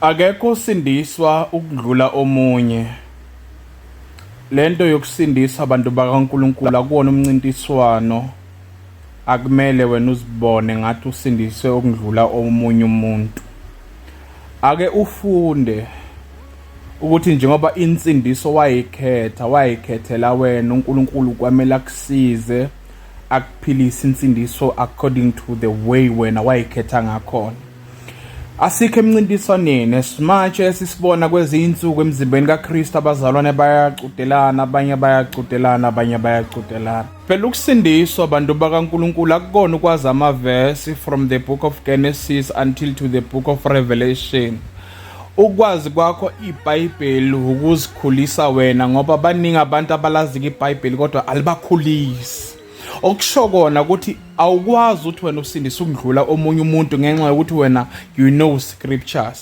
Akekho osindiswa ukudlula omunye. Lento yokusindisa abantu bakaNkulunkulu akuwona umncintiswano, akumele wena uzibone ngathi usindiswe ukudlula omunye umuntu. Ake ufunde ukuthi njengoba insindiso wayikhetha, wayikhethela wena, uNkulunkulu kwamele akusize akuphilise insindiso according to the way wena wayikhetha ngakhona. Asikho emncintiswaneni esimanje esisibona kwezinye insuku emzimbeni kaKristu, abazalwane bayacudelana, abanye bayacudelana, abanye bayacudelana. Phela ukusindiswa bantu bakaNkulunkulu akukona ukwazi amavesi from the book of Genesis until to the book of Revelation. Ukwazi kwakho iBhayibheli ukuzikhulisa wena, ngoba baningi abantu abalazi iBhayibheli kodwa alibakhulisi. Okusho kona ukuthi awukwazi ukuthi wena usindise ukudlula omunye umuntu ngenxa yokuthi wena you know scriptures.